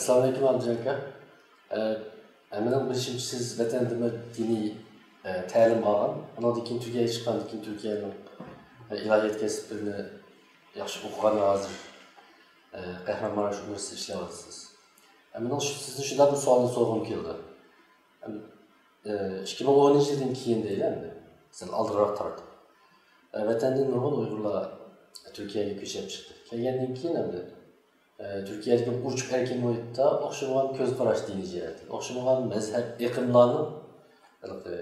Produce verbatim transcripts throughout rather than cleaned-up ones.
ئەسسالامۇئەلەيكۇم، ئابدۇجان ئاكا. ئە، مېنىڭ بىلىشىمچە، سىز ۋەتەندىمۇ دىنىي، ئە، تەلىم ئالغان، ئۇنىڭدىن كېيىن تۈركىيەگە چىققاندىن كېيىن تۈركىيەنىڭ، ئە، ئىلاھىيەت كەسىپلىرىنى ياخشى ئوقۇغان، ھازىر، ئە، قەھرەمانماراشى ئۇنىۋېرسىتېتىدا ئىشلەۋاتىسىز. ئە، مېنىڭ شۇ، سىزدىن شۇنداق بىر سوئالنى سورىغۇم كېلىدۇ. ئە، ئىككى مىڭ ئونىنچى يىلدىن كېيىن دەيلى ئەمدى، سەل ئالدىراق تارتىپ، ئە، ۋەتەندىن نۇرغۇن ئۇيغۇرلار تۈركىيەگە كۆچۈپ چىقتى. كەلگەندىن كېيىن ئەمدى، ئە، تۈركىيەدىكى ئوچۇق ئەركىن مۇھىتتا ئوخشىمىغان كۆز قاراش، دىنىي جەھەتتىن ئوخشىمىغان مەزھەپ ئېقىملارنىڭ ھېلىقى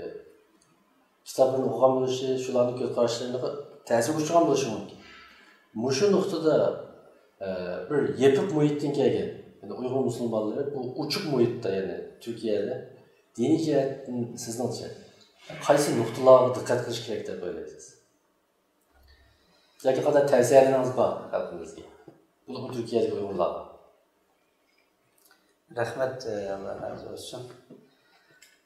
كىتابلىرىنى ئوقۇغان بولۇشى، شۇلارنىڭ كۆز قاراشلىرىغا تەسىرگە ئۇچرىغان بولۇشى مۇمكىن. مۇشۇ نۇقتىدا، ئە، بىر يېپىق مۇھىتتىن كەلگەن، يەنى ئۇيغۇر مۇسۇلمانلىرى بۇ ئوچۇق مۇھىتتا، يەنى تۈركىيەدە دىنىي جەھەتتىن سىزنىڭچە قايسى نۇقتىلارغا دىققەت قىلىش كېرەك دەپ ئويلايسىز؟ ياكى قانداق تەۋسىيەلىرىڭىز بار خەلقىمىزگە؟ بولۇپمۇ تۈركىيەدىكى ئۇيغۇرلارغا. رەھمەت، ئە، ئاللا رازى بولسۇن.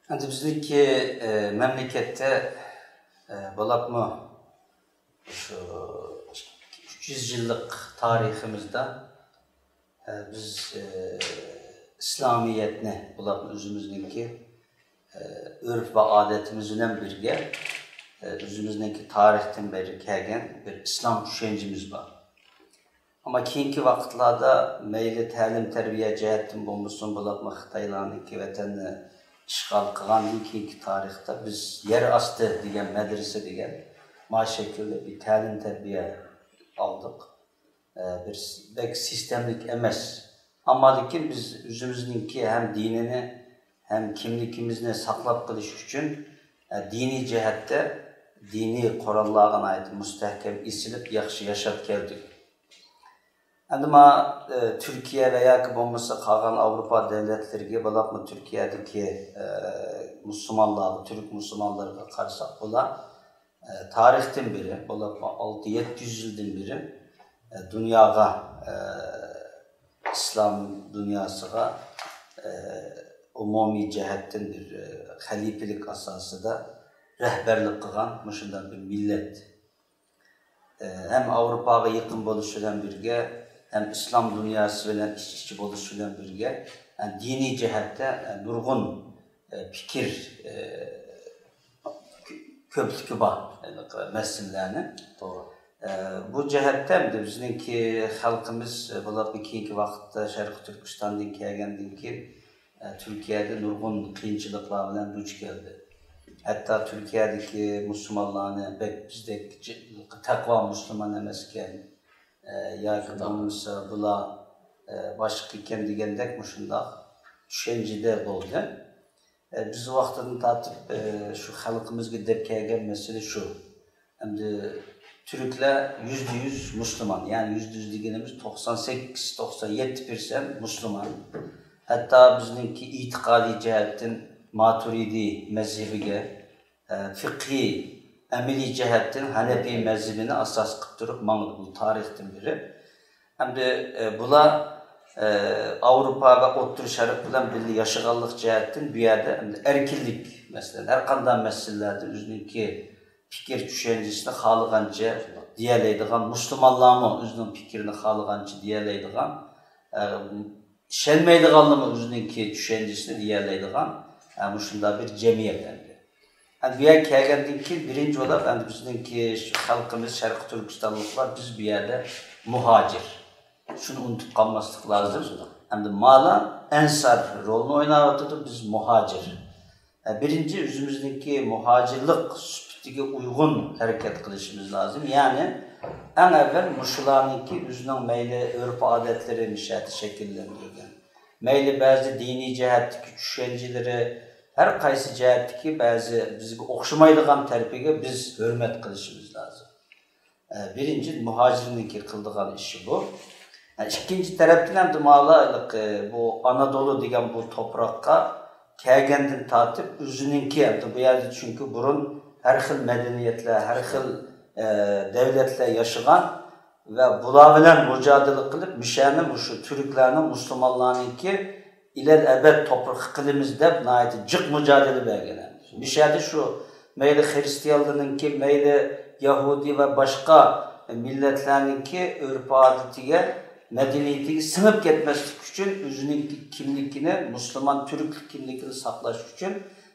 ئەمدى بىزنىڭكى، ئە، مەملىكەتتە، ئە، بولۇپمۇ شۇ ئۈچ يۈز يىللىق تارىخىمىزدا، ئە، بىز، ئە، ئىسلامىيەتنى بولۇپمۇ ئۆزىمىزنىڭكى، ئە، ئۆرپ ۋە ئادىتىمىز بىلەن بىرگە، ئە، ئۆزىمىزنىڭكى تارىختىن بېرى كەلگەن بىر ئىسلام چۈشەنچىمىز بار. ئەمما كېيىنكى ۋاقىتلاردا مەيلى تەلىم-تەربىيە جەھەتتىن بولمىسۇن، بولۇپمۇ خىتايلارنىڭكى ۋەتەننى ئىشغال قىلغاندىن كېيىنكى تارىختا بىز يەر ئاستى دېگەن مەدرىسە دېگەن ما شەكىلدە بىر تەلىم-تەربىيە ئالدۇق. ئە، بىر س-، بەك سىستېمىلىك ئەمەس. ئەمما لېكىن بىز ئۆزىمىزنىڭكى ھەم دىنىنى، ھەم كىملىكىمىزنى ساقلاپ قېلىش ئۈچۈن، ئە، دىنىي جەھەتتە دىنىي قوراللارغا ناھايىتى مۇستەھكەم ئېسىلىپ، ياخشى ياشاپ كەلدۇق. ئەمدى ما، ئە، تۈركىيە ۋە ياكى بولمىسا قالغان ئاۋروپا دۆلەتلىرىگە، بولۇپمۇ تۈركىيەدىكى، ئە، مۇسۇلمانلارغا، تۈرك مۇسۇلمانلىرىغا قارىساق، بۇلار، ئە، تارىختىن بېرى، بولۇپمۇ ئالتە يەتتە يۈز يىلدىن بېرى، ئە، دۇنياغا، ئە، ئىسلام دۇنياسىغا، ئە، ئومۇمىي جەھەتتىن بىر، ئە، خەلىپىلىك ئاساسىدا رەھبەرلىك قىلغان مۇشۇنداق بىر مىللەت. ئە، ھەم ئاۋروپاغا يېقىن بولۇش بىلەن بىرگە، ھەم ئىسلام دۇنياسى بىلەن ئىچ-ئىچە بولۇش بىلەن بىرگە، ئە، دىنىي جەھەتتە، ئە، نۇرغۇن، ئە، پىكىر، ئە، كۆ-، كۆپلۈكى بار، ئە، مەسىلىلەرنى. توغرا. ئە، بۇ جەھەتتە ئەمدى بىزنىڭكى خەلقىمىز، ئە، بولۇپمۇ كېيىنكى ۋاقىتتا شەرقىي تۈركىستاندىن كەلگەندىن كېيىن، ئە، تۈركىيەدە نۇرغۇن قىيىنچىلىقلار بىلەن دۇچ كەلدى. ھەتتا تۈركىيەدىكى مۇسۇلمانلارنى بەك بىزدەك جى-، تەقۋا مۇسۇلمان ئەمەسكەن، ئە، ياكى بولمىسا بۇلار، ئە، باشقىكەن دېگەندەك مۇشۇنداق چۈشەنچىدە بولدى. ئە، بىز ۋاقتىدىن تارتىپ، ئە، شۇ خەلقىمىزگە دەپ كەلگەن مەسىلە شۇ. ئەمدى تۈركلەر يۈزدە يۈز مۇسۇلمان، يەنى يۈزدە يۈز دېگىنىمىز توقسان سەككىز، توقسان يەتتە پىرسەنت مۇسۇلمان. ھەتتا بىزنىڭكى ئېتىقادىي جەھەتتىن ماتۇرىدىي مەزھىپىگە، ئە، فىقھىي، ئەمەلىي جەھەتتىن ھەنەپىي مەزھىپىنى ئاساس قىلىپ تۇرۇپ ماڭىدۇ بۇ تارىختىن بېرى. ئەمدى، ئە، بۇلار، ئە، ئاۋروپا ۋە ئوتتۇرا شەرق بىلەن بىللە ياشىغانلىق جەھەتتىن بۇ يەردە ئەمدى ئەركىنلىك، مەسىلەن، ھەر قانداق مەسىلىلەردە ئۆزىنىڭكى پىكىر چۈشەنچىسىنى خالىغانچە دېيەلەيدىغان، مۇسۇلمانلارمۇ ئۆزىنىڭ پىكرىنى خالىغانچە دېيەلەيدىغان، ئە، ئىشەنمەيدىغانلارمۇ ئۆزىنىڭكى چۈشەنچىسىنى دېيەلەيدىغان، ئە، مۇشۇنداق بىر جەمئىيەت ئەمدى. ئەمدى بۇ يەرگە كەلگەندىن كېيىن بىرىنچى بولۇپ، ئەمدى بىزنىڭكى شۇ خەلقىمىز، شەرقىي تۈركىستانلىقلار، بىز بۇ يەردە مۇھاجىر. شۇنى ئۇنتۇپ قالماسلىق لازىم. شۇنداق. ئەمدى مالا ئەنسار رولىنى ئويناۋاتىدۇ، بىز مۇھاجىر. ئە، بىرىنچى، ئۆزىمىزنىڭكى مۇھاجىرلىق سۈپىتىگە ئۇيغۇن ھەرىكەت قىلىشىمىز لازىم. يەنى، ئەڭ ئەۋۋەل مۇشۇلارنىڭكى ئۆزىنىڭ مەيلى ئۆرپ-ئادەتلىرى مۇشۇ يەردە شەكىللەندۈرگەن، مەيلى بەزى دىنىي جەھەتتىكى چۈشەنچىلىرى، ھەر قايسى جەھەتتىكى بەزى بىزگە ئوخشىمايدىغان تەرىپىگە بىز ھۆرمەت قىلىشىمىز لازىم. ئە، بىرىنچى، مۇھاجىرنىڭكى قىلىدىغان ئىشى بۇ. ئە، ئىككىنچى تەرەپتىن ئەمدى مالا، ئە، بۇ ئانادولۇ دېگەن بۇ توپراققا كەلگەندىن تارتىپ ئۆزىنىڭكى، ئەمدى بۇ يەردە چۈنكى بۇرۇن ھەر خىل مەدەنىيەتلەر، ھەر خىل، ئە، دەۋلەتلەر ياشىغان ۋە بۇلار بىلەن مۇجادىلە قىلىپ، مۇشۇ يەرنى مۇشۇ تۈركلەرنىڭ، مۇسۇلمانلارنىڭكى ئىلەل ئەبەد توپرىقى قىلىمىز دەپ ناھايىتى جىق مۇجادىلە بەرگەن. مۇشۇ يەردە شۇ مەيلى خىرىستىيانلارنىڭكى، مەيلى يەھۇدىي ۋە باشقا مىللەتلەرنىڭكى ئۆرپ-ئادىتىگە مەدەنىيىتىگە سىڭىپ كەتمەسلىك ئۈچۈن، ئۆزىنىڭ كىملىكىنى، مۇسۇلمان تۈركلۈك كىملىكىنى ساقلاش ئۈچۈن،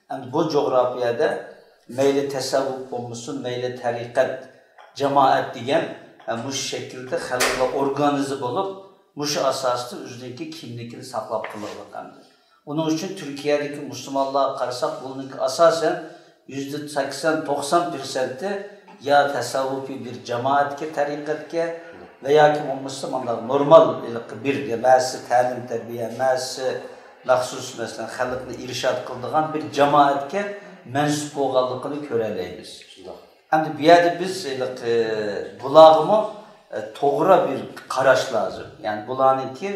ئەمدى بۇ جۇغراپىيەدە مەيلى تەسەۋۋۇپ بولمىسۇن، مەيلى تەرىقەت، جامائەت دېگەن، ئە، مۇشۇ شەكىلدە خەلقلەر ئورگانىزم بولۇپ، مۇشۇ ئاساستا ئۆزىنىڭكى كىملىكىنى ساقلاپ قېلىۋاتىدۇ ئەمدى. ئۇنىڭ ئۈچۈن تۈركىيەدىكى مۇسۇلمانلارغا قارىساق، بۇنىڭكى ئاساسەن يۈزدە سەكسەن، توقسان پىرسەنتى يا تەسەۋۋۇپىي بىر جامائەتكە، تەرىقەتكە ۋە ياكى بولمىسا مانداق نورمال ھېلىقى بىر مەسىلە تەلىم تەربىيە، مەسىلە مەخسۇس، مەسىلەن، خەلقنى ئىرشاد قىلىدىغان بىر جامائەتكە مەنسۇپ بولغانلىقىنى كۆرەلەيمىز. شۇنداق. ئەمدى بۇ يەردە بىز ھېلىقى بۇلارغىمۇ، ئە، توغرا بىر قاراش لازىم. يەنى بۇلارنىڭكى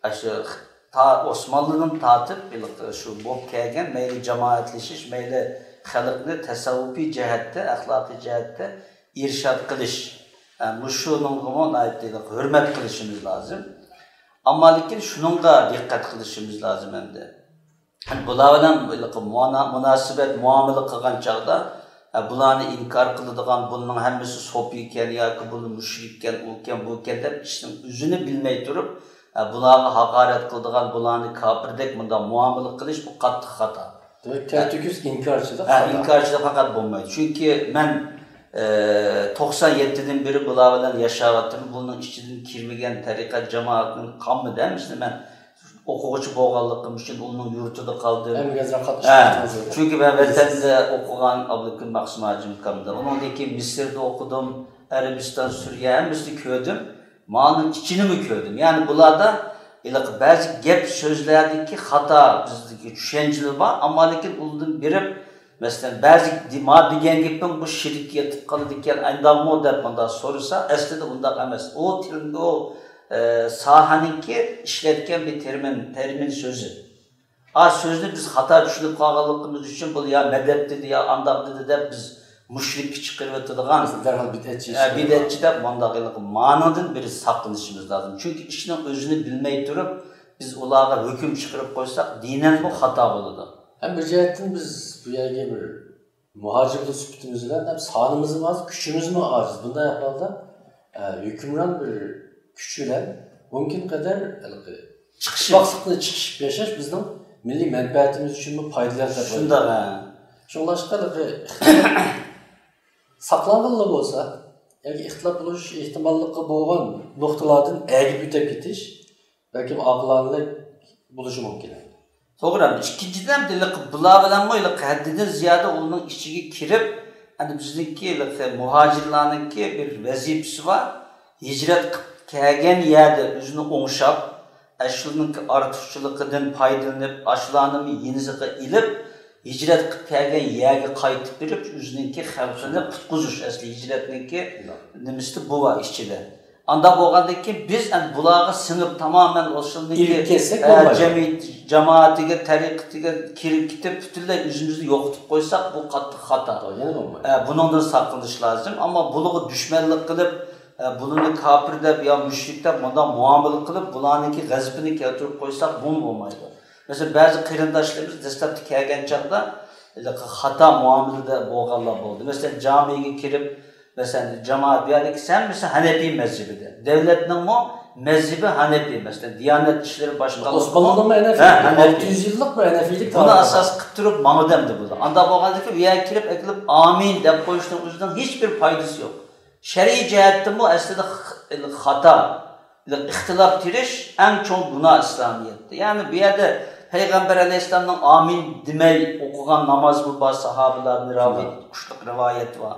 ئاشۇ تا-، ئوسمانلىدىن تارتىپ ھېلىقى شۇ بولۇپ كەلگەن مەيلى جامائەتلىشىش، مەيلى خەلقنى تەسەۋۋۇپىي جەھەتتە، ئەخلاقىي جەھەتتە ئىرشاد قىلىش، ئە، مۇشۇنىڭغىمۇ ناھايىتى ھېلىقى ھۆرمەت قىلىشىمىز لازىم. ئەمما لېكىن شۇنىڭغا دىققەت قىلىشىمىز لازىم ئەمدى. بۇلار بىلەن ھېلىقى مۇنا-، مۇناسىۋەت، مۇئامىلە قىلغان چاغدا، ئە، بۇلارنى ئىنكار قىلىدىغان، بۇنىڭ ھەممىسى سوپى ئىكەن ياكى بۇ مۇشرىك ئىكەن، ئۇ ئىكەن، بۇ ئىكەن دەپ ئىشنىڭ ئۆزىنى بىلمەي تۇرۇپ، ئە، بۇلارغا ھاقارەت قىلىدىغان، بۇلارنى كاپىردەك مۇنداق مۇئامىلە قىلىش، بۇ قاتتىق خاتا. دېمەك، تەكتۈكۈز ئىنكارچىلىق ھە، خاتا. ئىنكارچىلىق پەقەت بولمايدۇ. چۈنكى مەن، ئە، توقسان يەتتىدىن بېرى بۇلار بىلەن ياشاۋاتىمەن. بۇنىڭ ئىچىدىن كىرمىگەن تەرىقەت جامائەتنىڭ قالمىدى. ھەممىسىنى مەن ئوقۇغۇچى بولغانلىقىم ئۈچۈن ئۇنىڭ يۇرتىدا قالدىم. ھەممىگە ئەزرا ھە، قاتنىشىۋاتىمىز. چۈنكى مەن ۋەتەندە ئوقۇغان ئابلىكىم مەخسۇم ھاجىم ئاكامدا. ئۇنىڭدىن كېيىن مىسىردا ئوقۇدۇم، ئەرەبىستان، سۈرىيە ھەممىسىنى كۆردۈم. مانىڭ ئىچىنىمۇ كۆردۈم. يەنى بۇلاردا ھېلىقى بەزى گەپ سۆزلەردىكى خاتا، بىزدىكى چۈشەنچىلەر بار، ئەمما لېكىن ئۇلىدىن بېرىپ، مەسىلەن، بەزى دې-، ما دېگەن گېپىم بۇ شىرككە يېتىپ قالىدىكەن، ئانداقمۇ دەپ مۇنداق سورىسا، ئەسلىدە ئۇنداق ئەمەس. ئۇ تىل-، ئۇ، ئە، ساھەنىڭكى ئىشلەتكەن بىر تېرمىن، تېرمىن سۆزى. ئا، سۆزنى بىز خاتا چۈشىنىپ قالغانلىقىمىز ئۈچۈن بۇ يا مەدەت دېدى، يا ئانداق دېدى دەپ بىز مۇشرىككە چىقىرىۋېتىدىغان، دەرھال بىدئەتچى ئە، ئىشلەيدۇ. بىدئەتچى دەپ مۇنداق ھېلىقى مانىڭدىن بىر ساقلىنىشىمىز لازىم. چۈنكى ئىشنىڭ ئۆزىنى بىلمەي تۇرۇپ، بىز ئۇلارغا ھۆكۈم چىقىرىپ قويساق، دىنەنمۇ خاتا بولىدۇ. ھەم بىر جەھەتتىن بىز بۇ يەرگە بىر مۇھاجىر بولۇش سۈپىتىمىز بىلەن ھەم سانىمىزمۇ ئاز، كۈچىمىزمۇ ئاجىز. بۇنداق ئەھۋالدا، ئە، ھۆكۈمران بىر كۈچ بىلەن مۇمكىن قەدەر ھېلىقى چىقىشىپ. ئىتتىپاقلىقنى چىقىشىپ ياشاش بىزنىڭ مىللىي مەنپەئەتىمىز ئۈچۈنمۇ پايدىلىق دەپ شۇنداق، ئويلايمەن. ھە. شۇڭلاشقا ھېلىقى ئىختىلاپ ساقلانغانلا بولسا، ياكى ئىختىلاپ بولۇش ئېھتىماللىقى بولغان نۇقتىلاردىن ئەگىپ ئۆتۈپ كېتىش بەلكىم ئاقىلانىلىك بولۇشى مۇمكىن. توغرا. ئىككىنچىدىن، ھېلىقى بۇلار بىلەنمۇ ھېلىقى ھەددىدىن زىيادە ئۇنىڭ ئىچىگە كىرىپ، ئەمدى بىزنىڭكى ھېلىقى مۇھاجىرلارنىڭكى بىر ۋەزىپىسى بار. ھىجرەت قىلىپ كەلگەن يەردە ئۆزىنى ئوڭشاپ، ئاشۇنىڭكى ئارتۇقچىلىقىدىن پايدىلىنىپ، ئاشۇلارنىمۇ يېنىسىغا ئېلىپ، ھىجرەت قىلىپ كەلگەن يەرگە قايتىپ بېرىپ، ئۆزىنىڭكى خەلقىنى قۇتقۇزۇش، ئەسلى ھىجرەتنىڭكى نېمىسىدە بۇ بار ئىچىدە. ئانداق بولغاندىن كېيىن بىز ئەمدى بۇلارغا سىڭىپ تامامەن ئوشۇنىڭكى، ئېلىپ كەتسەك ھە، بولمايدۇ. جەمئىيەت، جامائىتىگە، تەرىقىتىگە كىرىپ كېتىپ، پۈتۈنلەي ئۆزىمىزنى يوقىتىپ قويساق، بۇ قاتتىق خاتا. يەنە بولمايدۇ. ئە، بۇنىڭدىن ساقلىنىش لازىم. ئەمما بۇلارغا دۈشمەنلىك قىلىپ، ئە، بۇلارنى كاپىر دەپ يا مۇشرىك دەپ مۇنداق مۇئامىلە قىلىپ، بۇلارنىڭكى غەزىپىنى كەلتۈرۈپ قويساق، بۇمۇ بولمايدۇ. مەسىلەن، بەزى قېرىنداشلىرىمىز دەسلەپتە كەلگەن چاغدا خاتا مۇئامىلىدە بولغانلار بولدى. مەسىلەن، جامىگە كىرىپ، مەسىلەن، جامائەت بۇ يەردىكى ھەممىسى ھەنەپىي مەزھىپىدە. دۆلەتنىڭمۇ مەزھىپى ھەنەپىي. مەسىلەن، دىيانەت ئىشلىرى باشقارمىسى ئوسمانلىنىڭمۇ ھەنەپىي. ھە، ھەنەپىي. ئالتە يۈز يىللىق بىر ھەنەپىيلىك بۇنى ئاساس قىلىپ تۇرۇپ ماڭىدۇ ئەمدى بۇلار. ئانداق بولغاندىكىن، بۇ يەرگە كىرىپ ئەكېلىپ ئامىن دەپ قويۇشنىڭ ئۆزىنىڭ ھېچ بىر پايدىسى يوق. شەرئىي جەھەتتىنمۇ ئەسلىدە خ-، خاتا، ئىختىلاپ تېرىش ئەڭ چوڭ گۇناھ ئىسلامىيەتتە. يەنى بۇ يەردە پەيغەمبەر ئەلەيھىسسالامنىڭ ئامىن دېمەي ئوقۇغان نامازمۇ بار، ساھابىلاردىن راۋى-، شۇنداق. قۇشلۇق رىۋايەت بار.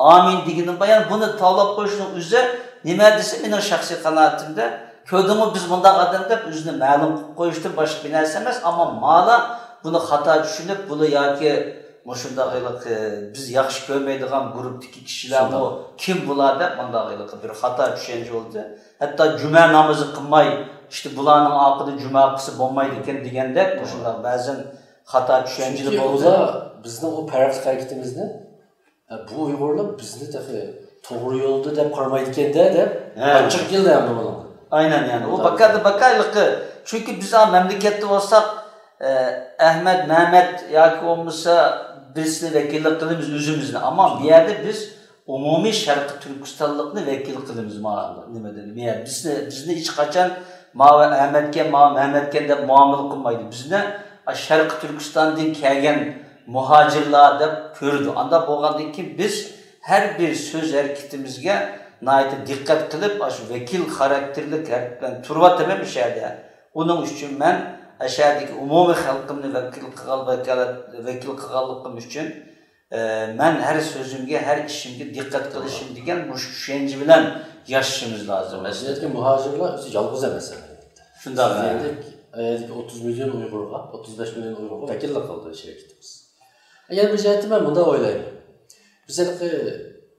ئامىن دېگىنىم بار. يەنى بۇنى تاۋلاپ قويۇشنىڭ ئۆزى نېمە دېسە، مېنىڭ شەخسىي قانائىتىمدە، كۆردۈڭمۇ بىز مۇنداق ئادەم دەپ ئۆزىنى مەلۇم قىلىپ قويۇشتىن باشقا بىر نەرسە ئەمەس. ئەمما مالا بۇنى خاتا چۈشىنىپ، بۇلا ياكى مۇشۇنداق ھېلىقى بىز ياخشى كۆرمەيدىغان گۇرۇپتىكى كىشىلەرمۇ شۇنداق. كىم بۇلار دەپ مۇنداق ھېلىقى بىر خاتا چۈشەنچە بولدى. ھەتتا جۈمە نامىزى قىلماي، ئىشتە بۇلارنىڭ ئارقىدىن جۈمە قىلسا بولمايدىكەن دېگەندەك مۇشۇنداق بەزەن خاتا چۈشەنچىلەر چۈنكى بولدى. ئۇلار بىزنىڭ ئۇ پەرقلىق ھەرىكىتىمىزنى، ئە، بۇ ئۇيغۇرلار بىزنى تېخى توغرا يولدا دەپ قارىمايدىكەن-دە دەپ ھە. ئاچچىق كېلدى ئەمدى بۇنىڭ. ئاينەن يەنى. ئۇ بۇنداق. بەكەردە بەكەرلىقى. چۈنكى بىز ھا مەملىكەتتە بولساق، ئە، ئەھمەت، مەمەت ياكى بولمىسا بىرسىنى ۋەكىللىك قىلىمىز ئۆزىمىزنى. ئەمما بۇ يەردە بىز ئومۇمىي شەرقىي تۈركىستانلىقنى ۋەكىل قىلىمىز. ما نېمىدە، مىيە، بىزنى، بىزنى ھېچقاچان ماۋۇ ئەمەتكەن، ماۋۇ مەمەتكەن دەپ مۇئامىلە قىلمايدۇ. بىزنى، ئا، شەرقىي تۈركىستاندىن كەلگەن مۇھاجىرلار دەپ كۆرىدۇ. ئانداق بولغاندىن كېيىن بىز ھەر بىر سۆز ھەرىكىتىمىزگە ناھايىتى دىققەت قىلىپ، ئاشۇ ۋەكىل خاراكتېرلىك ھەرىكەت بىلەن تۇرۇۋاتىمەن مۇشۇ يەردە. ئۇنىڭ ئۈچۈن مەن ئاشۇ يەردىكى ئومۇمىي خەلقىمنى ۋەكىل قىلغان، ۋەكالەت، ۋەكىل قىلغانلىقىم ئۈچۈن، ئە، مەن ھەر سۆزۈمگە، ھەر ئىشىمگە دىققەت قىلىشىم دېگەن مۇشۇ چۈشەنچە بىلەن ياشىشىمىز لازىم. بۇ يەردىكى مۇھاجىرلار ئۆزى يالغۇز ئەمەس، ئەلۋەتتە. شۇنداق، ھە. دېگەندەك، ئۇ يەردىكى ئوتتۇز مىليون ئۇيغۇرغا، ئوتتۇز بەش مىليون ئۇيغۇرغا ۋەكىللىك قىلىدۇ شىركىتىمىز. يەنە بىر جەھەتتىن مەن مۇنداق ئويلايمەن. بىز ھېلىقى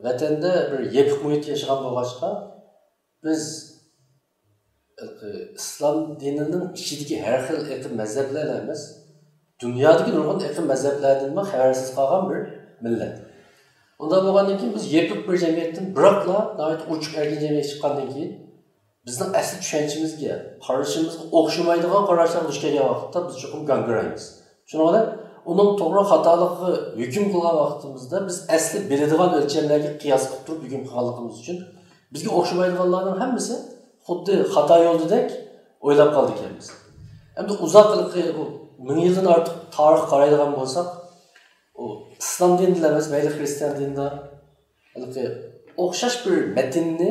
ۋەتەندە بىر يېپىق مۇھىتتا ياشىغان بولغاچقا، بىز ھېلىقى ئىسلام دىنىنىڭ ئىچىدىكى ھەر خىل ئېقىم مەزھەپلەرلا ئەمەس، دۇنيادىكى نۇرغۇن ئېقىم مەزھەپلەردىنمۇ خەۋەرسىز قالغان بىر مىللەت. ئۇنداق بولغاندىن كېيىن بىز يېپىق بىر جەمئىيەتتىن بىراقلا ناھايىتى ئوچۇق ئەركىن جەمئىيەتكە چىققاندىن كېيىن، بىزنىڭ ئەسلى چۈشەنچىمىزگە، قارىشىمىزغا ئوخشىمايدىغان قاراشلارغا دۇچ كەلگەن ۋاقىتتا بىز چوقۇم گاڭگىرايمىز. شۇنىڭ بىلەن ئۇنىڭ توغرا خاتالىقىغا ھۆكۈم قىلغان ۋاقتىمىزدا بىز ئەسلى بىلىدىغان ئۆلچەملەرگە قىياس قىلىپ تۇرۇپ ھۆكۈم قىلغانلىقىمىز ئۈچۈن بىزگە ئوخشىمايدىغانلارنىڭ ھەممىسى خۇددى خاتا يولدىدەك ئويلاپ قالىدىكەنمىز. ئەمدى ئۇزاق ھېلىقى ئۇ مىڭ يىلدىن ئارتۇق تارىخقا قارايدىغان بولساق، ئۇ ئىسلام دىنىدا ئەمەس، مەيلى خىرىستىيان دىنىدا، ھېلىقى ئوخشاش بىر مەتننى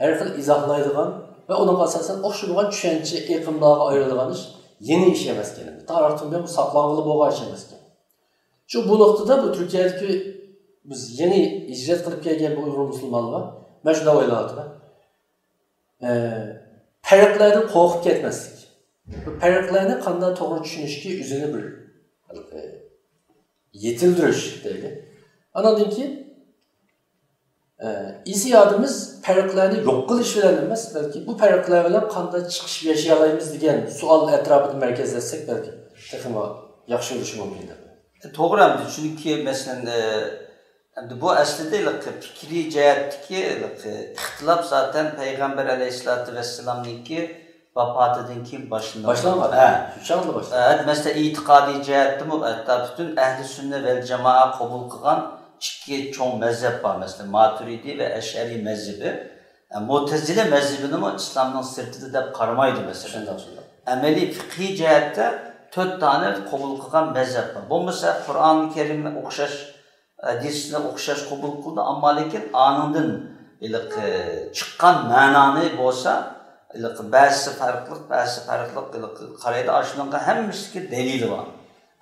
ھەر خىل ئىزاھلايدىغان ۋە ئۇنىڭغا ئاساسەن ئوخشىمىغان چۈشەنچە ئېقىملارغا ئايرىلىدىغان ئىش يېڭى ئىش ئەمەسكەن. تارىختىن بۇيان بۇ ساقلانغىلى بولغان ئىش ئەمەسكەن. شۇ بۇ نۇقتىدا بۇ تۈركىيەدىكى بىز يېڭى ھىجرەت قىلىپ كەلگەن بۇ ئۇيغۇر مۇسۇلمانلار، مەن شۇنداق ئويلاۋاتىمەن. ئە، پەرقلەردىن قورقۇپ كەتمەسلىك. بۇ پەرقلەرنى قانداق توغرا چۈشىنىشكە ئۆزىنى بىر، ئە، يېتىلدۈرۈش دەيلى. ئاناندىن كېيىن، ئە، ئېسىل ئادىمىز پەرقلەرنى يوق قىلىش بىلەن ئەمەس، بەلكى بۇ پەرقلەر بىلەن قانداق چىقىشىپ ياشىيالايمىز دېگەن سوئال ئەتراپىدا مەركەزلەشسەك، بەلكى تېخىمۇ ياخشى بولۇشى مۇمكىن دەپ. توغرا، ئەمدى چۈنكى، مەسىلەن، ئە، ئەمدى بۇ ئەسلىدە ھېلىقى پىكرىي جەھەتتىكى ھېلىقى ئىختىلاپ زاتەن پەيغەمبەر ئەلەيھىسسالاتۇ ۋەسسالامنىڭكى ۋاپاتىدىن كېيىن باشلىنىپ باشلانغان. ھە. شۇ چاغدا باشلانغان. ھە، مەسىلەن، ئېتىقادىي جەھەتتىمۇ ھەتتا پۈتۈن ئەھلى سۈننە ۋەل جامائە قوبۇل قىلغان ئىككى چوڭ مەزھەپ بار، مەسىلەن، ماتۇرىدى ۋە ئەشئەرىي مەزھىپى. ھە، مۇتەزىلە مەزھىپىنىمۇ ئىسلامنىڭ سىرتىدا دەپ قارىمايدۇ، مەسىلەن. شۇنداق، شۇنداق. ئەمەلىي پىقھىي جەھەتتە تۆت دانە قوبۇل قىلغان مەزھەپ بار. بولمىسا، قۇرئانى كەرىمگە ئوخشاش، ھەدىسنى ئوخشاش قوبۇل قىلىدۇ، ئەمما لېكىن ئانىڭدىن ھېلىقى چىققان مەنانى بولسا، ھېلىقى بەزىسى پەرقلىق، بەزىسى پەرقلىق ھېلىقى قارايدۇ. ئاشۇنىڭغا ھەممىسىگە دەلىلى بار.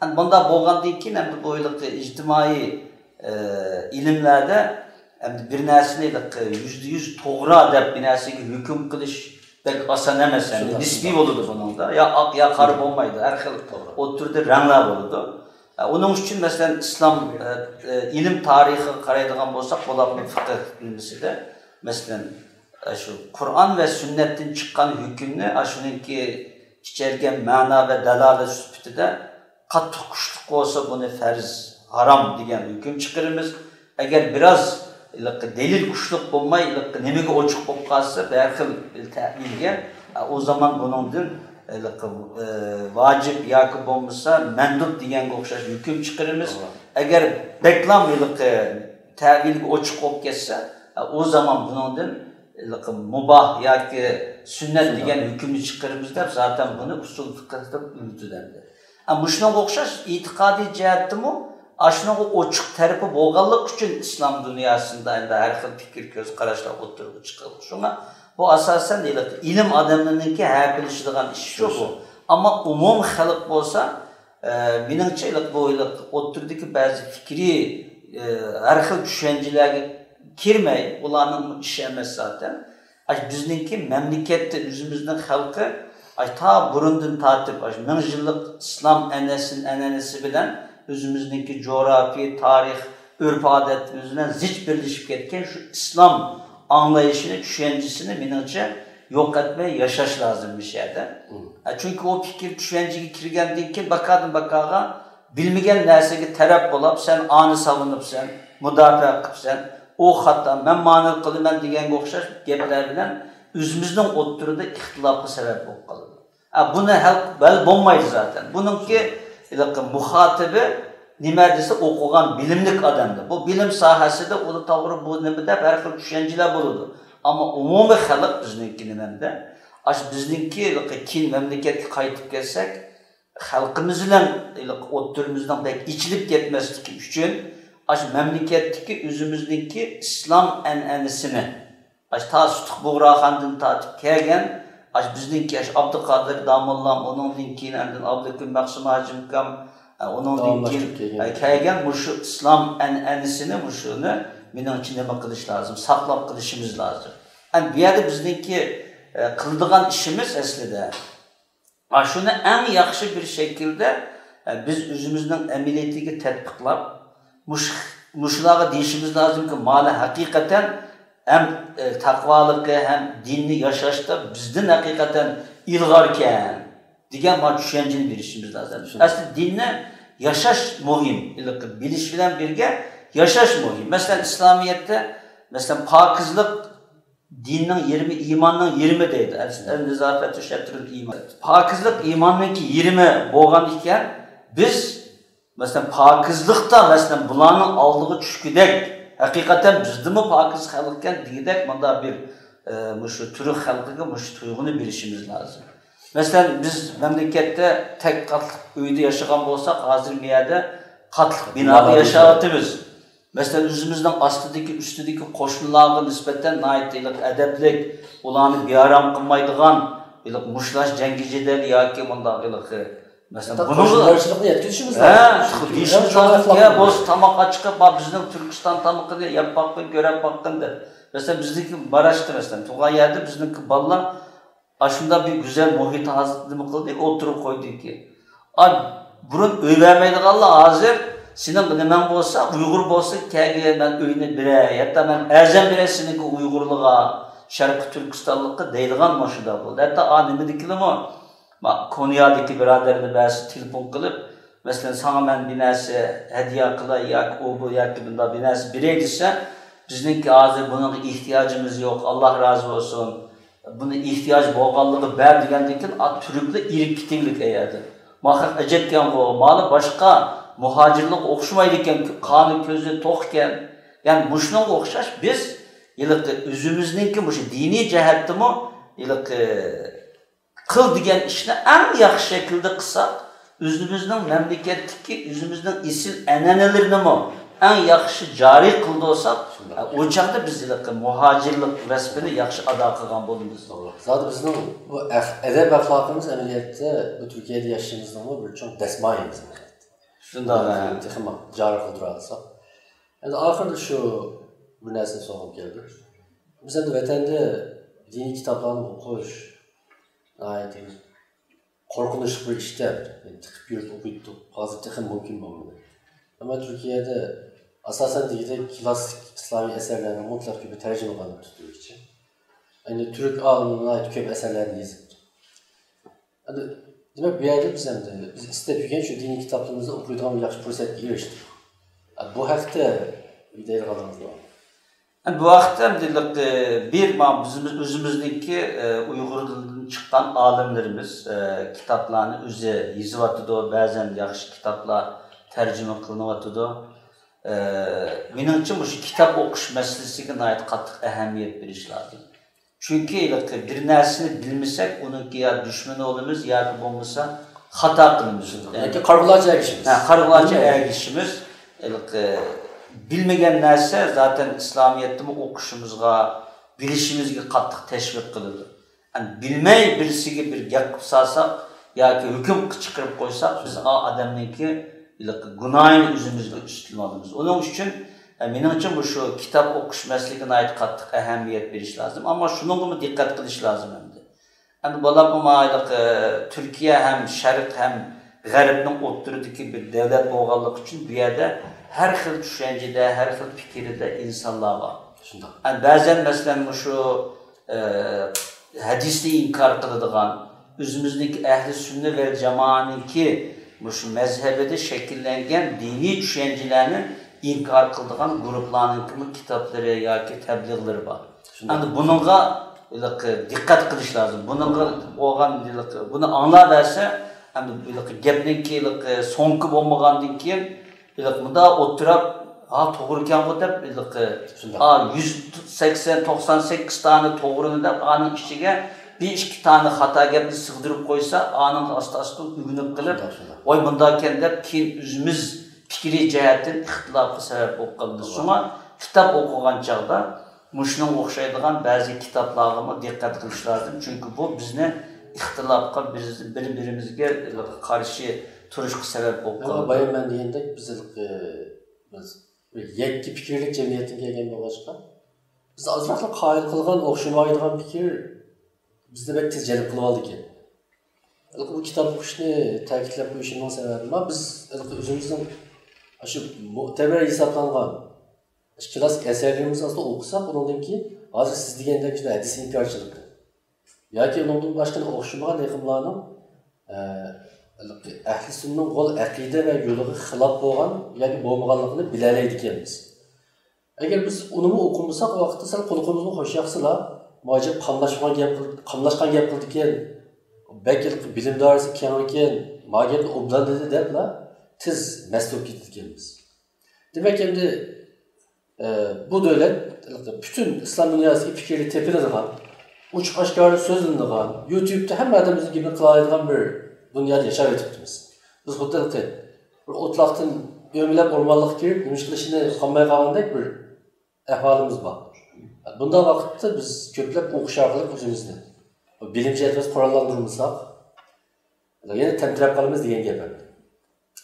ئەمدى بۇنداق بولغاندىن كېيىن، ئەمدى بۇ ھېلىقى ئىجتىمائىي، ئە، ئىلىملەردە ئەمدى بىر نەرسىنى ھېلىقى يۈزدە يۈز توغرا دەپ بىر نەرسىگە ھۆكۈم قىلىش بەك ئاسان ئەمەس. ئەمدى شۇنداق، نىسپىي شۇنداق. بولىدۇ بۇنىڭدا. يا ئاق، يا قارا بولمايدۇ. ھەر خىل توغرا. ئوتتۇرىدا رەڭلەر بولىدۇ. ئە، ئۇنىڭ ئۈچۈن، مەسىلەن، ئىسلام، ئە، ئە، ئىلىم تارىخىغا قارايدىغان بولساق، بولۇپمۇ فىقىھ نېمىسىدە، مەسىلەن، ئە، شۇ قۇرئان ۋە سۈننەتتىن چىققان ھۆكۈمنى، ئاشۇنىڭكى ئىچەرگەن مەنا ۋە دالالەت سۈپىتىدە قاتتىق كۈچلۈك بولسا، بۇنى پەرز، ھارام دېگەن ھۆكۈم چىقىرىمىز. ئەگەر بىراز ھېلىقى دەلىل كۈچلۈك بولماي، ھېلىقى نېمىگە ئوچۇق بولۇپ قالسا، بىر خىل تەۋىلگە، ئۇ زامان بۇنىڭدىن ھېلىقى، ئە، ۋاجىپ ياكى بولمىسا مەندۇب دېگەنگە ئوخشاش ھۆكۈم چىقىرىمىز. توغرا. ئەگەر بەكلا ھېلىقى تەۋىلگە ئوچۇق بولۇپ كەتسە، ئۇ زامان بۇنىڭدىن ھېلىقى مۇباھ ياكى سۈننەت شۇنداق. دېگەن ھۆكۈمنى چىقىرىمىز دەپ، زاتەن بۇنى ئۇسۇل فىقىھ دەپ ئۆگىتىلدى. ئە، مۇشۇنىڭغا ئوخشاش ئېتىقادىي جەھەتتىمۇ ئاشۇنىڭغا ئوچۇق تەرىپى بولغانلىقى ئۈچۈن ئىسلام دۇنياسىدا ئەمدى ھەر خىل پىكىر، كۆز قاراشلار ئوتتۇرىغا چىقىدۇ. شۇڭا بۇ ئاساسەن ھېلىقى ئىلىم ئادەملىرىنىڭكى ھەپىلىشىدىغان ئىشى شۇ بۇ. شۇ. ئەمما ئومۇمىي خەلق بولسا، ئە، مېنىڭچە، ھېلىقى بۇ ھېلىقى ئوتتۇرىدىكى بەزى پىكرىي، ئە، ھەر خىل چۈشەنچىلەرگە كىرمەي، ئۇلارنىڭ ئىشى ئەمەس زاتەن. ئاي، بىزنىڭكى مەملىكەتتە ئۆزىمىزنىڭ خەلقى، ئاي، تا بۇرۇندىن تارتىپ، ئاي، مىڭ يىللىق ئىسلام ئەنئەنىسى، ئەنئەنىسى بىلەن ئۆزىمىزنىڭكى جۇغراپىيە، تارىخ، ئۆرپ-ئادەتىمىز بىلەن زىچ بىرلىشىپ كەتكەن شۇ ئىسلام ئاڭلايىشىنى، چۈشەنچىسىنى، مېنىڭچە، يوقاتماي ياشاش لازىم مۇشۇ يەردە. مم. ئە، چۈنكى ئۇ پىكىر چۈشەنچىگە كىرگەندىن كېيىن، باكادىن باكاغا بىلمىگەن نەرسىگە تەرەپ بولاپ، سەن ئانى ساۋۇنۇپسەن، مۇداپىئە قىپسەن، ئۇ خاتا، مەن مانى قىلىمەن دېگەنگە ئوخشاش گەپلەر بىلەن ئۆزىمىزنىڭ ئوتتۇرىدا ئىختىلاپقا سەۋەب بولۇپ قالىدۇ. ئە، بۇنى ھەل، ھەل بولمايدۇ زاتەن. بۇنىڭكى ھېلىقى مۇخاتىبى، نېمە دېسە، ئوقۇغان، بىلىملىك ئادەمدە. بۇ بىلىم ساھەسىدە ئۇ توغرا، بۇ نېمە دەپ ھەر خىل چۈشەنچىلەر بولىدۇ. ئەمما ئومۇمىي خەلق بىزنىڭكى نېمەندە؟ ئاشۇ بىزنىڭكى كېيىن مەملىكەتكە قايتىپ كەلسەك، خەلقىمىز بىلەن ئوتتۇرىمىزنىڭ بەك ئېچىلىپ كەتمەسلىكى ئۈچۈن، ئاشۇ مەملىكەتتىكى ئۆزىمىزنىڭكى ئىسلام ئەنئەنىسىنى، ئاشۇ تا سۇتۇق بۇغراخاندىن تارتىپ كەلگەن، ئاشۇ بىزنىڭكى ئاشۇ ئابدۇقادىر داموللام، ئۇنىڭدىن كېيىن ئاندىن ئابلىكىم مەخسۇم ھاجىم ئۇكام، ئۇنىڭدىن كېيىن داۋاملاشتۇرۇپ كەلگەن. كەلگەن مۇشۇ ئىسلام ئەنئەنىسىنى، مۇشۇنى مېنىڭچە نېمە قىلىش لازىم، ساقلاپ قېلىشىمىز لازىم. ئەمدى بۇ يەردە بىزنىڭكى، ئە، قىلىدىغان ئىشىمىز ئەسلىدە، ئاشۇنى ئەڭ ياخشى بىر شەكىلدە، ئە، بىز ئۆزىمىزنىڭ ئەمەلىيىتىگە تەتبىقلاپ، مۇش-، مۇشۇلارغا دېيىشىمىز لازىمكى، مانا ھەقىقەتەن ھەم، ئە، تەقۋالىقى، ھەم دىننى ياشاشتا بىزدىن ھەقىقەتەن ئىلغاركەن دېگەن مانا چۈشەنچىنى بېرىشىمىز لازىم. شۇنداق. ئەسلى دىننى ياشاش مۇھىم، ھېلىقى بىلىش بىلەن بىرگە ياشاش مۇھىم. مەسىلەن، ئىسلامىيەتتە، مەسىلەن، پاكىزلىق دىننىڭ يېرىمى، ئىماننىڭ يېرىمى دەيدۇ. ئەن-، نەزافەتۇ شەترۇل ئىمان. پاكىزلىق ئىماننىڭكى يېرىمى بولغان ئىكەن، بىز، مەسىلەن، پاكىزلىقتا، مەسىلەن، بۇلارنىڭ ئالدىغا چۈشكۈدەك، ھەقىقەتەن بىزدىنمۇ پاكىز خەلق ئىكەن دېگۈدەك، مۇنداق بىر، ئە، مۇشۇ تۈرك خەلقىگە مۇشۇ تۇيغۇنى بېرىشىمىز لازىم. مەسىلەن، بىز مەملىكەتتە تەك قاتلىق ئۆيدە ياشىغان بولساق، ھازىر بۇ يەردە قاتلىق بىنادا ياشاۋاتىمىز. مەسىلەن، ئۆزىمىزنىڭ ئاستىدىكى، ئۈستىدىكى قوشنىلارغا نىسبەتەن ناھايىتى ھېلىقى ئەدەپلىك، ئۇلارنى بىئارام قىلمايدىغان، ھېلىقى مۇشتلاش جەڭگى جېدەل ياكى مۇنداق ھېلىقى، مەسىلەن، ھەتتا بۇنىڭغا قوشنىلارچىلىقنى يەتكۈزۈشىمىز ھە، لازىم. چۈنكى دېيىشىمىز ئەڭ چوڭ لازىمكى، ئەخلاق بولسا تاماققا چىقىپ، «ما بىزنىڭ تۈركىستان تامىقىنى يەپ باققىن، كۆرۈپ باققىن» دەپ. مەسىلەن، بىزنىڭكى ماراش، مەسىلەن، تۇغان يەردە بىزنىڭكى بالىلار ئاشۇنداق بىر گۈزەل مۇھىت ھازىر نېمە قىلدى، ئولتۇرۇپ قويدىكى. ئا، بۇرۇن ئۆي بەرمەيدىغانلار ھازىر سېنىڭ نېمەڭ بولسا، ئۇيغۇر بولسا كەلگىن، مەن ئۆينى بېرەي، ھەتتا مەن ئەرزان بېرەي سېنىڭكى ئۇيغۇرلىغا، شەرقىي تۈركىستانلىققا دەيدىغان مۇشۇنداق بولدى. ھەتتا ئا نېمىدىكىلىمۇ، ما، كونيادىكى بۇرادەرنى بەرسە تېلېفون قىلىپ، مەسىلەن، ساڭا مەن بىر نەرسە ھەدىيە قىلاي ياكى ئۇ بۇ ياكى بۇنداق بىر نەرسە بېرەي دېسە، بىزنىڭكى ھازىر بۇنىڭغا ئېھتىياجىمىز يوق، ئاللا رازى بولسۇن. بۇنى ئېھتىياج بولغانلىقى بەر دېگەندىن كېيىن، ئا، تۈركلەر ئېرىپ كېتىڭلىك ئەيەردە. ماخاق ئەجەبكەنغۇ، مانا باشقا مۇھاجىرلارغا ئوخشىمايدىكەن، قانى كۆزى توقكەن. يەنى مۇشۇنىڭغا ئوخشاش بىز ھېلىقى ئۆزىمىزنىڭكى مۇشۇ دىنىي جەھەتتىمۇ ھېلىقى قىل دېگەن ئىشنى ئەڭ ياخشى شەكىلدە قىلساق، ئۆزىمىزنىڭ مەملىكەتتىكى ئۆزىمىزنىڭ ئېسىل ئەنئەنىلىرىنىمۇ ئەڭ ياخشى جارى قىلدۇرساق، شۇنداق. ئۇ چاغدا بىز ھېلىقى مۇھاجىرلىق ۋەزىپىنى ياخشى ئادا قىلغان بولىمىز. توغرا. زادى بىزنىڭ بۇ ئەخ-، ئەدەپ ئەخلاقىمىز ئەمەلىيەتتە بۇ تۈركىيەدە ياشىشىمىزنىڭمۇ بىر چوڭ دەسمايىمىز. شۇنداق، ھە. تېخىمۇ جارى قىلدۇرالىساق. ئەمدى ئاخىرىدا شۇ بىر نەرسىنى سورىغۇم كەلدى. بىز ئەمدى ۋەتەندە دىنىي كىتابلارنى ئوقۇش ناھايىتى قورقۇنچلۇق بىر ئىشتەك، تىقىپ يۈرۈپ ئوقۇيتتۇق. ھازىر تېخى مۇمكىن بولمىدى. ئەمما تۈركىيەدە ئاساسەن دېگۈدەك كلاسسىك ئىسلامىي ئەسەرلەرنىڭ مۇتلەق كۆپى تەرجىمە قىلىنىپتۇ تۈركچە. ئەمدى تۈرك ئالىملىرى ناھايىتى كۆپ ئەسەرلەرنى يېزىپتۇ. ئەمدى، دېمەك، بۇ يەردە بىز ئەمدى، بىز ئىستەپ يۈرگەن شۇ دىنىي كىتابلىرىمىزنى ئوقۇيدىغان بىر ياخشى پۇرسەتكە ئېرىشتۇق. بۇ ھەقتە دەيدىغانلىرىڭىز بار؟ بۇ ھەقتە ئەمدى، بىر، ما-، بىز، ئۆزىمىزنىڭكى، ئە، ئۇيغۇردىن چىققان ئالىملىرىمىز، ئە، كىتابلارنى ئۆزى يېزىۋاتىدۇ، بەزەن ياخشى كىتابلار تەرجىمە قىلىنىۋاتىدۇ. ئە، مېنىڭچە، مۇشۇ كىتاب ئوقۇش مەسىلىسىگە ناھايىتى قاتتىق ئەھمىيەت بېرىش لازىم. چۈنكى ھېلىقى بىر نەرسىنى بىلمىسەك، ئۇنىڭكى يا دۈشمىنى بولىمىز ياكى بولمىسا خاتا قىلىمىز. ياكى قارىغۇلارچە ئەگىشىمىز. ھە، قارىغۇلارچە ئەگىشىمىز. ھېلىقى بىلمىگەن نەرسە زاتەن ئىسلامىيەتتىمۇ ئوقۇشىمىزغا، بىلىشىمىزگە قاتتىق تەشۋىق قىلىدۇ. يەنى بىلمەي بىرسىگە بىر گەپ قىلىپ سالساق ياكى ھۆكۈم چىقىرىپ قويساق، بىز ئا ئادەمنىڭكى ھېلىقى گۇناھىنى ئۆزىمىزگە ئۈستىلىۋالىمىز. ئۇنىڭ ئۈچۈن، ئە، مېنىڭچە، مۇشۇ كىتاب ئوقۇش مەسىلىسىگە ناھايىتى قاتتىق ئەھمىيەت بېرىش لازىم. ئەمما شۇنىڭغىمۇ دىققەت قىلىش لازىم ئەمدى. ئەمدى بولۇپمۇ مايلىق، ئە، تۈركىيە ھەم شەرق ھەم غەربنىڭ ئوتتۇرىدىكى بىر دۆلەت بولغانلىقى ئۈچۈن بۇ يەردە ھەر خىل چۈشەنچىدە، ھەر خىل پىكىردە ئىنسانلار بار. شۇنداق. ئەمدى بەزەن، مەسىلەن، مۇشۇ، ئە، ھەدىسنى ئىنكار قىلىدىغان، ئۆزىمىزنىڭكى ئەھلى سۈننە ۋەل جامائەنىڭكى مۇشۇ مەزھەبىدە شەكىللەنگەن دىنىي چۈشەنچىلەرنى ئىنكار قىلىدىغان گۇرۇپلارنىڭكىمۇ كىتابلىرى ياكى تەبلىغلىرى بار. شۇنداق. ئەمدى بۇنىڭغا ھېلىقى دىققەت قىلىش لازىم. بۇنىڭغا بولغان ھېلىقى، بۇنى ئاڭلاۋەرسە، ئەمدى ھېلىقى گەپنىڭكى ھېلىقى سوڭكى بولمىغاندىن كېيىن، ھېلىقى مۇنداق ئولتۇرۇپ، ھا، توغرىكەنغۇ دەپ، ھېلىقى، شۇنداق. ھا، يۈز سەكسەن، توقسان سەككىز دانە توغرىنى دەپ، ئانىڭ ئىچىگە بىر ئىككى دانە خاتا گەپنى سىغدۇرۇپ قويسا، ئانىڭغا ئاستا-ئاستا ئۆگىنىپ قېلىپ، شۇنداق، شۇنداق. ۋاي، مۇنداقكەن دەپ، كېيىن ئۆزىمىز پىكرىي جەھەتتىن ئىختىلاپقا سەۋەب بولۇپ قالىدۇ. توغرا. شۇڭا كىتاب ئوقۇغان چاغدا مۇشۇنىڭغا ئوخشايدىغان بەزى كىتابلارغىمۇ دىققەت قىلىش لازىم. چۈنكى بۇ بىزنى ئىختىلاپقا، بىز، بىر-بىرىمىزگە قارشى تۇرۇشقا سەۋەب بولۇپ قالىدۇ. بايا مەن دېگەندەك، بىز ھېلىقى، بىز بىر يەككە پىكىرلىك جەمئىيەتتىن كەلگەن بولغاچقا، بىز ئازراقلا قايىل قىلغان، ئوخشىمايدىغان پىكىر بىزنى بەك تېز جەلپ قىلىۋالىدىكەن. ھېلىقى بۇ كىتاب ئوقۇشنى تەكىتلەپ قويۇشۇمنىڭ سەۋەبى بار. بىز ھېلىقى ئۆزىمىزنىڭ ئاشۇ مۇتەبەر ھېسابلانغان ئاشۇ كىلاسسىك ئەسەرلىرىمىزنى ئاستا ئوقۇساق، ئۇنىڭدىن كېيىن ھازىر سىز دېگەندەك شۇنداق ھەدىس ئىنكارچىلىقى ياكى ئۇنىڭدىن باشقا ئوخشىمىغان ئېقىملارنىڭ، ئە، ھېلىقى ئەھلى سۈننىنىڭ غول ئەقىدە ۋە يولىغا خىلاپ بولغان ياكى بولمىغانلىقىنى بىلەلەيدىكەنمىز. ئەگەر بىز ئۇنىمۇ ئوقۇمىساق، ئۇ ۋاقىتتا سەل قۇلىقىمىزمۇ خۇش ياقسىلا، ماجىپ قاملاشقان گەپ قىل-، قاملاشقان گەپ قىلىدىكەن، بەك بىلىم دائىرىسى كەڭكەن، ما گەپنى ئوبدان دېدى دەپلا تېز مەست بولۇپ كېتىدىكەنمىز. دېمەك، ئەمدى، ئە، بۇ دۆلەت پۈتۈن ئىسلام دۇنياسىدىكى پىكىرلىرى تېپىلىدىغان، ئوچۇق ئاشكارا سۆزلىنىدىغان، يۇتيۇبتا ھەممە ئادەم ئۆزىنىڭ گېپىنى قىلالايدىغان بىر دۇنيادا ياشاۋېتىپتىمىز. بىز خۇددى ھېلىقى بىر ئوتلاقتىن ئۆمىلەپ ئورمانلىققا كىرىپ، نېمە ئىش قىلىشىنى ئۇقالماي قالغاندەك بىر ئەھۋالىمىز بار. بۇنداق ۋاقىتتا بىز كۆپلەپ ئوقۇش ئارقىلىق ئۆزىمىزنى، بىلىم جەھەتتە قوراللاندۇرمىساق، يەنە تەمتىرەپ قالىمىز دېگەن گەپ ئەمدى.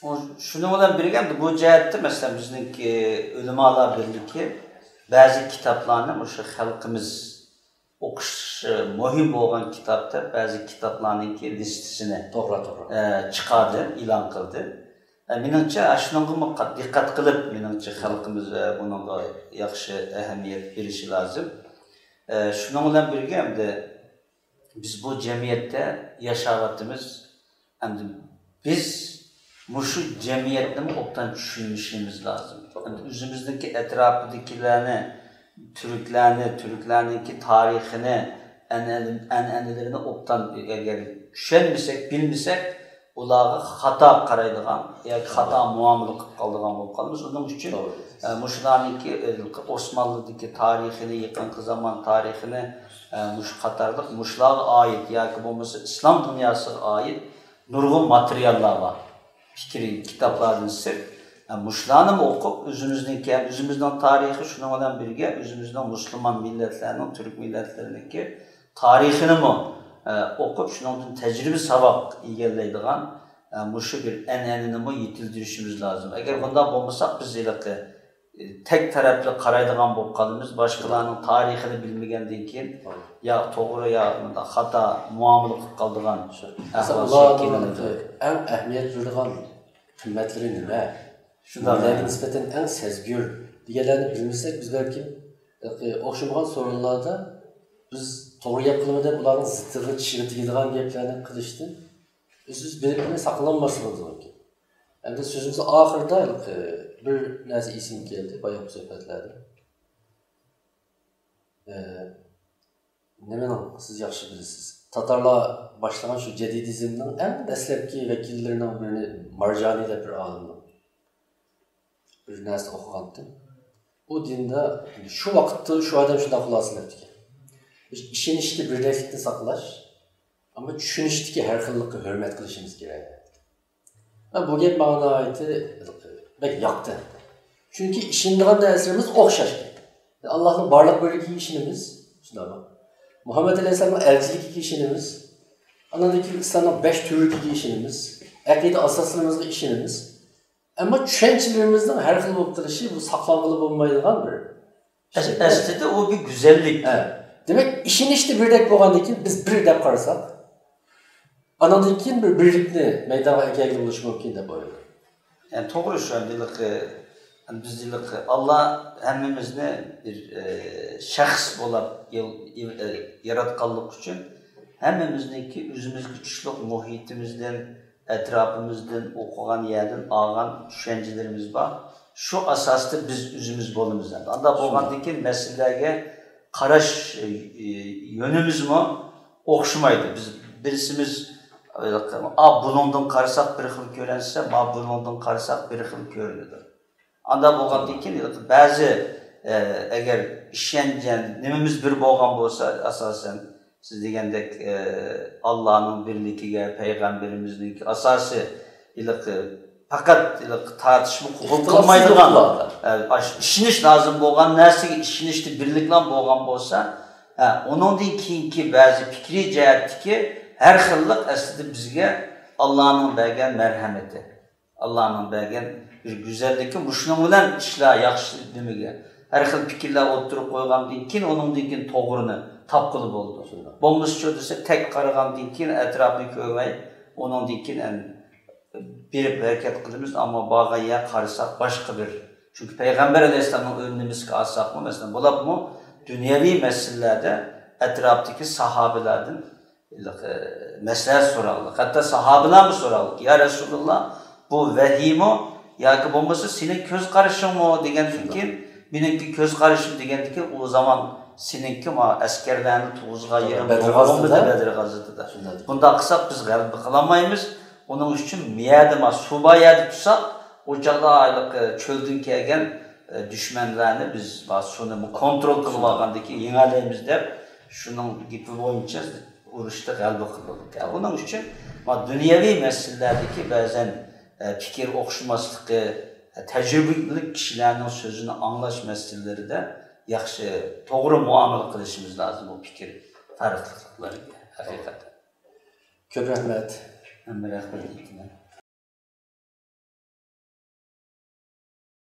ئۇ، شۇنىڭ بىلەن بىرگە، ئەمدى بۇ جەھەتتە، مەسىلەن، بىزنىڭكى ئۆلىمالار بىرلىكى بەزى كىتابلارنى مۇشۇ خەلقىمىز ئوقۇشى مۇھىم بولغان كىتاب دەپ بەزى كىتابلارنىڭكى لىستىسىنى، توغرا، توغرا. ئە، چىقاردى، ئېلان قىلدى. ئە، مېنىڭچە، ئاشۇنىڭغىمۇ قا-، دىققەت قىلىپ، مېنىڭچە، خەلقىمىز، ئە، بۇنىڭغا ياخشى ئەھمىيەت بېرىشى لازىم. ئە، شۇنىڭ بىلەن بىرگە، ئەمدى بىز بۇ جەمئىيەتتە ياشاۋاتىمىز. ئەمدى بىز مۇشۇ جەمئىيەتنىمۇ ئوبدان چۈشىنىشىمىز لازىم. ئەمدى ئۆزىمىزنىڭكى ئەتراپىدىكىلەرنى، تۈركلەرنى، تۈركلەرنىڭكى تارىخىنى، ئەنئەنە-، ئەنئەنىلىرىنى ئوبدان ئەگەر چۈشەنمىسەك، بىلمىسەك، ئۇلارغا خاتا قارايدىغان ياكى خاتا مۇئامىلە قىلىپ قالىدىغان بولۇپ قالىمىز. ئۇنىڭ ئۈچۈن، توغرا. ئە، مۇشۇلارنىڭكى، ئە، ئوسمانلىدىكى تارىخىنى، يېقىنقى زامان تارىخىنى، ئە، مۇشۇ قاتارلىق مۇشۇلارغا ئائىت ياكى بولمىسا ئىسلام دۇنياسىغا ئائىت نۇرغۇن ماتېرىياللار بار. پىكرىي كىتابلاردىن سىرت، ئە، مۇشۇلارنىمۇ ئوقۇپ، ئۆزىمىزنىڭكى، ئۆزىمىزنىڭ تارىخى، شۇنىڭ بىلەن بىرگە ئۆزىمىزنىڭ مۇسۇلمان مىللەتلەرنىڭ، تۈرك مىللەتلىرىنىڭكى تارىخىنىمۇ، ئە، ئوقۇپ، شۇنىڭدىن تەجرىبە ساۋاق ئىگىلەيدىغان، ئە، مۇشۇ بىر ئەنئەنىنىمۇ يېتىلدۈرۈشىمىز لازىم. ئەگەر بۇنداق بولمىساق، بىز ھېلىقى، ئە، تەك تەرەپلىك قارايدىغان بولۇپ قالىمىز. باشقىلارنىڭ تارىخىنى بىلمىگەندىن كېيىن، يا توغرا، يا مۇنداق خاتا مۇئامىلە قىلىپ قالىدىغان ئەھۋال شەكىللىنىدۇ. ئەڭ ئەھمىيەت بېرىدىغان قىممەتلىرى نېمە؟ شۇنداق. نېمىلەرگە نىسبەتەن ئەڭ سەزگۈر دېگەنلەرنى بىلمىسەك، بىز بەلكىم، ئە، ئوخشىمىغان سورۇنلاردا بىز توغرا گەپ قىلىمىز دەپ ئۇلارنىڭ زىتىغا، چىشىغا تېگىدىغان گەپلەرنى قىلىشتىن ئۆزىمىز بىلىپ بىلمەي ساقلانماسلىقىمىز مۇمكىن. ئەمدى سۆزىمىزنىڭ ئاخىرىدا، ھېلىقى، بىر نەرسە ئېسىمگە كەلدى باياققى سۆھبەتلەردە. ئە، نېمىنىڭ، سىز ياخشى بىلىسىز. تاتارلار باشلىغان شۇ جەدىدىزمنىڭ ئەڭ دەسلەپكى ۋەكىللىرىنىڭ بىرىنى مارجانى دەپ بىر ئالىمنىڭ بىر نەرسىنى ئوقۇغانتىم. ئۇ دىندا شۇ ۋاقىتتا شۇ ئادەم شۇنداق خۇلاسىلەپتىكەن. ئىشىنىشتە بىردەكلىكنى ساقلاش، ئەمما چۈشىنىشتىكى ھەر خىللىققا ھۆرمەت قىلىشىمىز كېرەك. ھە، بۇ گەپ ماڭا ناھايىتى بەك ياقتى. چۈنكى ئىشىنىدىغان نەرسىلىرىمىز ئوخشاش. ئاللاھنىڭ بارلىق بىرلىكىگە ئىشىنىمىز، شۇنداقمۇ؟ مۇھەممەد ئەلەيھىسسالامنىڭ ئەلچىلىكىگە ئىشىنىمىز. ئاندىن كېيىن ئىسلامنىڭ بەش تۈۋرۈكىگە ئىشىنىمىز. ئەقىدە ئاساسلىرىمىزغا ئىشىنىمىز. ئەمما چۈشەنچىلىرىمىزنىڭ ھەر خىل بولۇپ قېلىشى، بۇ ساقلانغىلى بولمايدىغان بىر ئەس-، ئەسلىدە ئۇ بىر گۈزەللىك. ھە. دېمەك، ئىشىنىشتە بىردەك بولغاندىن كېيىن، بىز بىر دەپ قارىساق، ئانىڭدىن كېيىن بىر بىرلىكنى مەيدانغا ئەكەلگىلى بولۇشى مۇمكىن دەپ ئويلايمەن. يەنى توغرا شۇ، ھېلىقى، بىز ھېلىقى ئاللا ھەممىمىزنى بىر، ئە، شەخس بولاپ يل-، يل-، ئە، ياراتقانلىقى ئۈچۈن ھەممىمىزنىڭكى ئۆزىمىزگە چۈشلۈك مۇھىتىمىزدىن، ئەتراپىمىزدىن، ئوقۇغان يەردىن ئالغان چۈشەنچىلىرىمىز بار. شۇ ئاساستا بىز ئۆزىمىز بولىمىز ئەمدى. ئانداق بولغاندىن كېيىن مەسىلىلەرگە قاراش، ئى، يۆنىمىزمۇ ئوخشىمايدۇ. بىز بىرسىمىز ئا، بۇنىڭدىن قارىساق بىر خىل كۆرۈنسە، ما بۇنىڭدىن قارىساق بىر خىل كۆرۈنىدۇ. ئاندا بولغاندىن كېيىن بەزى، ئە، ئەگەر ئىشەنچەن نېمىمىز بىر بولغان بولسا، ئاساسەن سىز دېگەندەك، ئە، ئاللانىڭ بىرلىكىگە، پەيغەمبىرىمىزنىڭ ئاساسى ھېلىقى پەقەت ھېلىقى تارتىشما قوبۇل قىلمايدىغان، ئە، ئاش-، ئىشىنىش لازىم بولغان نەرسىگە ئىشىنىشتە بىرلىكلا بولغان بولسا، ھە، ئۇنىڭدىن كېيىنكى بەزى پىكرىي جەھەتتىكى ھەر خىللىق ئەسلىدە بىزگە ئاللانىڭ بەرگەن مەرھەمىتى، ئاللانىڭ بەرگەن بىر گۈزەللىكى، مۇشۇنىڭ بىلەن ئىشلار ياخشى نېمىگە، ھەر خىل پىكىرلەر ئوتتۇرىغا قويغاندىن كېيىن، ئۇنىڭدىن كېيىن توغرىنى تاپقىلى بولىدۇ. شۇنداق. بولمىسىچۇ دېسە، تەك قارىغاندىن كېيىن ئەتراپنى كۆرمەي، ئۇنىڭدىن كېيىن ئەن-، بېرىپ ھەرىكەت قىلىمىز، ئەمما بارغان يەر قارىساق باشقا بىر. چۈنكى پەيغەمبەر ئەلەيھىسسالامنىڭ ئۆمرىمىزگە ئالساقمۇ، مەسىلەن، بولۇپمۇ دۇنيەۋى مەسىلىلەردە ئەتراپتىكى ساھابىلاردىن ھېلىقى مەسلىھەت سوراقلىق. ھەتتا ساھابىلارمۇ سوراقلىق. يا رەسۇلاللا، بۇ ۋەھىيمۇ ياكى بولمىسا سېنىڭ كۆز قارىشىڭمۇ دېگەندىن كېيىن، مېنىڭكى كۆز قارىشىم دېگەندىن كېيىن، ئۇ زامان سېنىڭكى ما ئەسكەرلەرنى تۇغۇزغان يېرىڭ بەدر غازىتىدا. بەدر غازىتىدا. شۇنداق. بۇنداق قىلساق بىز غەلىبە قىلالمايمىز. ئۇنىڭ ئۈچۈن مۇ يەردە ما سۇ بار يەردە تۇرساق، ئۇ چاغدا ھېلىقى چۆلدىن كەلگەن، ئە، دۈشمەنلەرنى بىز ما سۇنى كونترول قىلىپ ئالغاندىن كېيىن يېڭەلەيمىز دەپ، شۇنىڭ گېپى بويىچە ئۇرۇشتا غەلىبە قىلدۇق. ئۇنىڭ ئۈچۈن ما دۇنيەۋى مەسىلىلەردىكى بەزەن، ئە، پىكىر ئوخشىماسلىقى، ئە، تەجرىبىلىك كىشىلەرنىڭ سۆزىنى ئاڭلاش مەسىلىلىرىدە ياخشى، توغرا مۇئامىلە قىلىشىمىز لازىم بۇ پىكىر پەرقلىقلىقلىرىگە ھەقىقەتەن. كۆپ رەھمەت. ھەممە رەھمەت ئېيتىمەن.